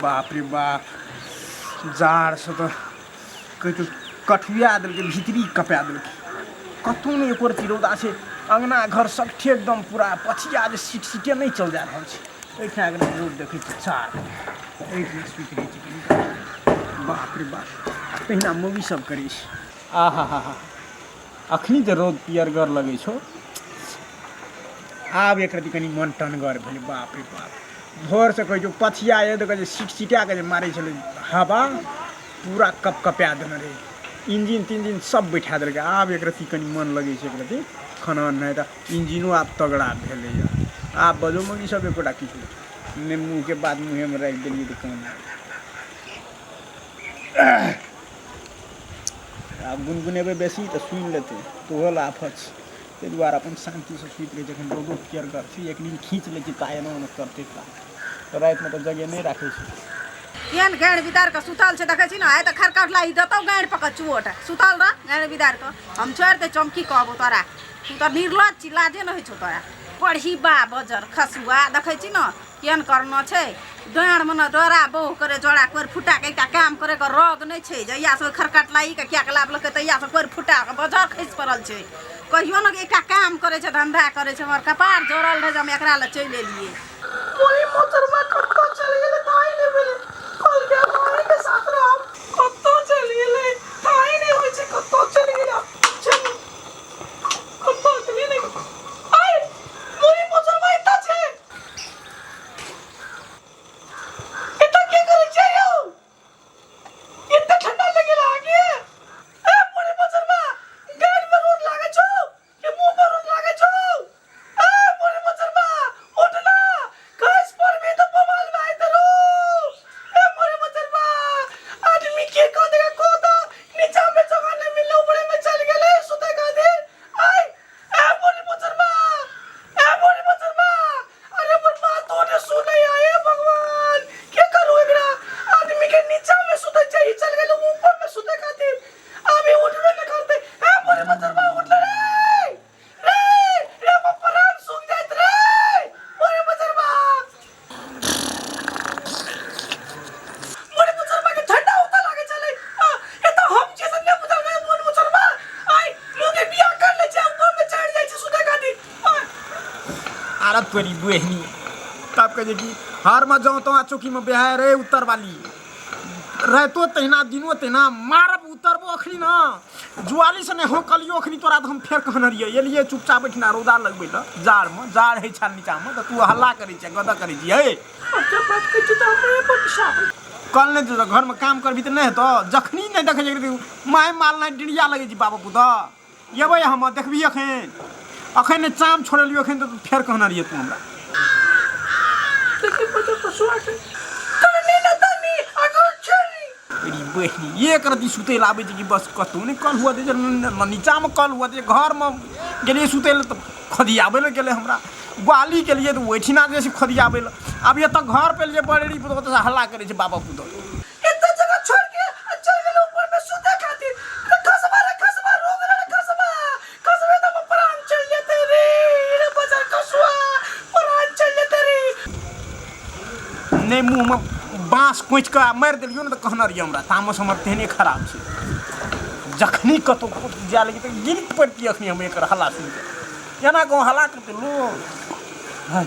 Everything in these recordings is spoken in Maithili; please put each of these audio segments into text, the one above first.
बाप रे बाप, जाड़सँ तऽ कहै कठुआ देलकै, भीतरी कपा देलकै। कतहु नहि एको रत्ती रौदा छै। अङ्गना घर सगठे एकदम पूरा पछिया जे सीट सीटे नहि चल जा रहल छै। एहिठाम एकदम रौद देखै छी, चार एहिठाम सुति रहै छै कनि। बाप रे बाप, तहिना मौगी सब करै छै। आ हा हा हा, अखनी तऽ रौद पियरगर लगै छौ, आब एक रत्ती कनि मन टनगर भेलै। बाप रे बाप, भोरसँ कहै छौ पछिया एहि दऽ कऽ जे सीट सिटा कऽ जे मारै छलै हवा, पूरा कप कपा देने रहै, इंजिन तिंजिन सब बैठा देलकै। आब एक रत्ती कनि मन लगै छै, एक रत्ती खाना नहि तऽ इंजिनो आब तगड़ा भेलैए। आब बजो मगी सब एकोटा किछु नहि, मुँहके बात मुँहेमे राखि देलियै तऽ काम। आब गुनगुनेबै बेसी तऽ सुनि लेतै तऽ ओहो लए आफत छै। ताहि दुआरे अपन शान्तिसँ सुति रहै छै। एखन रौदो पियरगर छै, एक नींद खींच लै छै ता एना ओना करतै ता रातिमे तऽ जगह नहि राखै छै। केहन गाँड़ बिदार कऽ सुतल छै देखै छी ने। आइ तऽ खरकट लाई देतौ गाँड़ पकड़ चोट। सुतल रह गाँड़ बिदार कऽ, हम छोड़ि दै छियौ। हम की कहबौ तोरा, तू तऽ निर्लज छी, लाजे नहि होइ छौ तोरा। पढ़ी बा बजर खसुआ, देखै छी ने केहन करना छै। डाँड़मे ने डोरा बहु करे जोड़ा कोरि फुटाके एकटा काम करैके रग नहि छै। जहियासँ ओहि खरकट लाइके किएक लाबलकै तहियासँ कोरि फुटाके बजर खसि पड़ल छै। कहियो ने एकटा काम करै छै, धन्धा करै छै। हमर कपार जड़ल रहै जे हम एकरा लए चलि एलियै। मोरी मोचरवा कतऽ चलि गेलै ताहि नहि भेलै। कहलकै हम अहीँके साथ रहब, कतऽ चलि गेलै ताहि नहि होइ छै। कतऽ चलि गेलै चलू, कतऽ गेलै नहि। आइ मोरी मोचरवा एतऽ छै, एतऽ की करै छियै यौ? एते ठंडा लागि गेल अहाँके? ए मोरी मोचरवा, गाल में रोड लागै छौ कि मुंह पर रोड लागै छौ? ए मोरी मोचरवा, उठ ना, खस पड़बी तऽ बवाल भाई तरो। ए मोरी मोचरवा, आदमी के कह देगा को तो नीचा में जगह नहीं मिलले, ऊपरे में चल गेले सुते खातिर। आय ए मोरी मोचरवा, ए मोरी मोचरवा, अरे पर बात तो ने सुनै आए भगवान, के करू एकरा? आदमी के नीचा में सुते चाहिए, चल गेल ऊपर में सुते खातिर। अभी उठबे न करते। ए मोरे बचरबा, उठ ले रे रे रे, हमर प्राण सूख जाइत रे मोरे बचरबा। मोरे बचरबा के ठंडा होता लागे चले। आ ए त हम जे ने बुझल गए मोरे बचरबा, आइ लोगे बियाह कर ले छै, ऊपर में चढ़ जाय छै सुते खातिर। आरत तोरी बहिनी, तब कहै छै कि हरमे जाउँ तो चौकीमे बेहाय रे उत्तर वाली, रातो तहिना दिनो तहिना मारब। उतरबो अखनी न जुआली से नहि होकलियो अखनी तोरा तऽ हम फेर कहने रहियै, एलियै चुपचाप एहिठिना रौदा लगबै लए, जाड़मे जाड़ होइ छल नीचामे तऽ तू हल्ला करै छियै, गदह करै छियै। हे अच्छा बात कहै छी तऽ हमरे पर पिसाब। कल नहि जेतौ, घरमे काम करबही तऽ नहि हेतौ। जखनी नहि देखै छै माय माल नहि डिरिया लगै छै बाबा पुतह। एबै हम देखबही, अखन अखन नहि चाम छोड़ेलियो अखन तऽ फेर कहने रहियै तू हमरा। देखी बच्चा पशुआ के तनी न तनी अगर छेरी अरे बहिनी, एक रति सुतै लए आबै छै कि बस कतहु नहि कल हुआ दै छै न, नीचामे कल हुआ दै छै। घरमे गेलियै सुतै लए तऽ खोदियाबै लए गेलै हमरा, ग्वाली गेलियै तऽ ओहिठिना जे छै खोदियाबै लए। आब एतऽ घर पर एलियै बड़ेरी पर ओतऽसँ हल्ला करै छै बाबा पुतहु। एते जगह छोड़ के आ चल गेल ऊपर में सुते खातिर। रे खसबा, रे खसबा, रोग रे खसबा, खसबे तो प्राण चल जेते रे, रे बजर खसुआ प्राण चल जेते रे। नहि मुँहमे बाँस कोचि कऽ मारि देलियौ ने तऽ कहने रहियै हमरा तामस हमर तेहने खराब छै, जखनी कतहु जाय लगी तऽ गिर पड़तियै अखनी हम एकर हल्ला सुनि कऽ। एना कहूँ हल्ला करतै लोक? है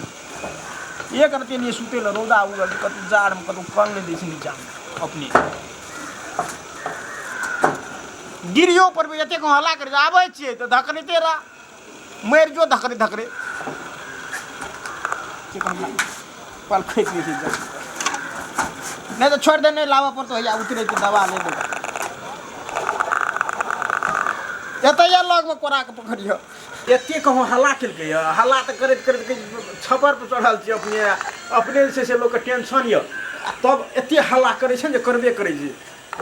एक रत्ती एलियै सुतै लए, रौदा उगल छै, कतहु जाड़मे कतहु कल नहि दै छै नीचाँमे, अपने गिरियो पड़बै। एतेक हल्ला करै छै, आबै छियै तऽ धकड़ैते रह, मरि जो धकड़े धकड़े पलखैत रहै छै। नहि तऽ छोड़ि दे, नहि लाबऽ पड़तौ। हैया उतरै छै, दवा ले लेबै एतऽ लगमे कोराके पकड़ियौ। एते कहूँ हल्ला केलकै यऽ, हल्ला तऽ करैत करैत छप्पर पर चढ़ल छी अपने, अपने जे छै से लोकके टेंशन यऽ, आ तब एते हल्ला करै छै ने जे करबे करै छै।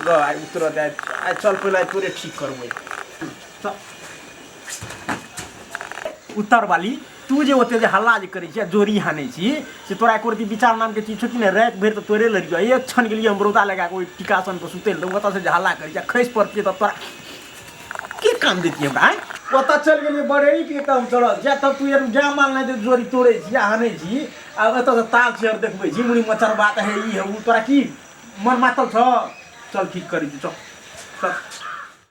र आइ उतरत, आइ आइ चल पहिले आइ तोरे ठीक करबै। तऽ उत्तर वाली, तू जे ओते जे हल्ला जे करै छी आ जोरी हानै छी से तोरा एको रत्ती विचार नामके चीज छौ कि नहि? राति भरि तऽ तोरे लड़ियौ, एक क्षण गेलियै हम रौदा लगा कऽ ओहि टिकासन पर सुतै लए, ओतऽसँ जे हल्ला करै छी आ खसि पड़तियै तऽ तोरा की काम देतियै हमरा आँय? ओतऽ चलि गेलियै बड़ेरी पे तऽ हम चढ़ल छी आ तब तू यार गाय माल नहि जोड़ी तोड़ै छी आ आनै छी आ एतऽसँ ताल चेयर देखबै छी मुड़ी मचरबा तऽ हे ई हे ओ तोरा की मन मातल छौ चल ठीक करै छी चल चल।